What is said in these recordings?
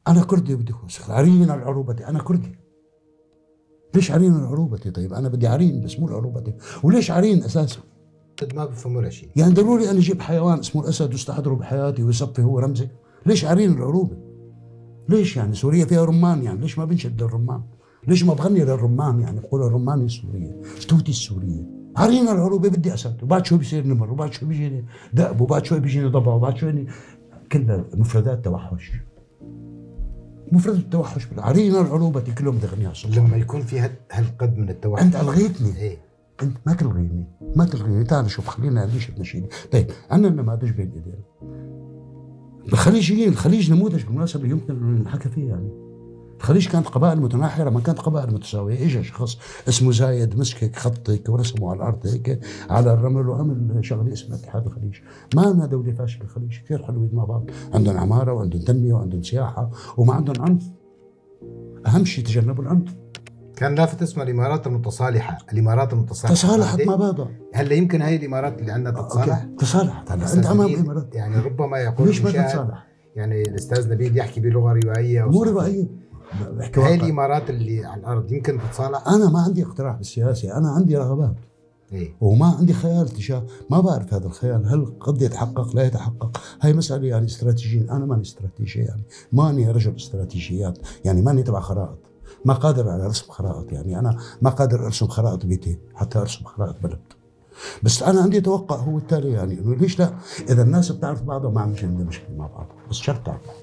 انا كردي بدي عرين العروبة، انا كردي. ليش عرين العروبة؟ طيب انا بدي عرين بس مو العروبة. وليش عرين اساسا؟ ما بفهم ولا شيء. يعني ضروري انا اجيب حيوان اسمه الاسد واستحضره بحياتي ويصفي هو رمزي؟ ليش عرين العروبة؟ ليش يعني سوريا فيها رمان، يعني ليش ما بنشد للرمان؟ ليش ما بغني للرمان؟ يعني بقول الرمان السورية، توتي السورية، عرين العروبة بدي اسد، وبعد شوي بيصير نمر، وبعد شوي بيجيني دأب، وبعد شوي بيجيني ضبع، وبعد شوي كلها مفردات توحش. مفردة التوحش عرين العروبة كلهم بدي اغنيها الصبح. لما يكون في هالقد من التوحش. انت الغيتني. ايه انت ما تلغيني، ما تلغيني، تعال شوف خلينا نعيش بنشيد. طيب عندنا النماذج بين ايدينا. الخليجيين، الخليج نموذج بالمناسبة يمكن نحكي فيه يعني. الخليج كانت قبائل متناحرة، ما كانت قبائل متساوية. اجى شخص اسمه زايد مسك هيك خط هيك ورسمه على الارض هيك على الرمل وعمل شغله اسمها اتحاد الخليج. ما لنا دولة فاشلة، الخليج كثير حلوين مع بعض، عندهم عمارة وعندهم تنمية وعندهم سياحة وما عندهم عنف. اهم شيء تجنبوا العنف. كان لافت اسمها الامارات المتصالحه، الامارات المتصالحه تصالحت مع بعضها. هلا يمكن هاي الامارات اللي عندنا تتصالح؟ تصالحت هلا انت امام الامارات. يعني ربما يقول ليش ما تتصالح؟ يعني الاستاذ نبيل يحكي بلغه روائيه، مو روائيه. هاي الامارات اللي على الارض يمكن تتصالح؟ انا ما عندي اقتراح بالسياسة، انا عندي رغبات. إيه؟ وما عندي خيال تجاه، ما بعرف هذا الخيال هل قد يتحقق لا يتحقق، هاي مسألة يعني استراتيجية، أنا ماني استراتيجي يعني، ماني رجل استراتيجيات، يعني ماني تبع خرائط، ما قادر على رسم خرائط، يعني أنا ما قادر أرسم خرائط بيتي حتى أرسم خرائط بلد. بس أنا عندي توقع هو التالي، يعني إنه ليش لا؟ إذا الناس بتعرف بعضها ما عم عندها مشكلة مع بعض، بس شرط تعرف بعض.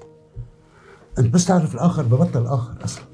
أنت بس تعرف الآخر ببطل الآخر أصلا.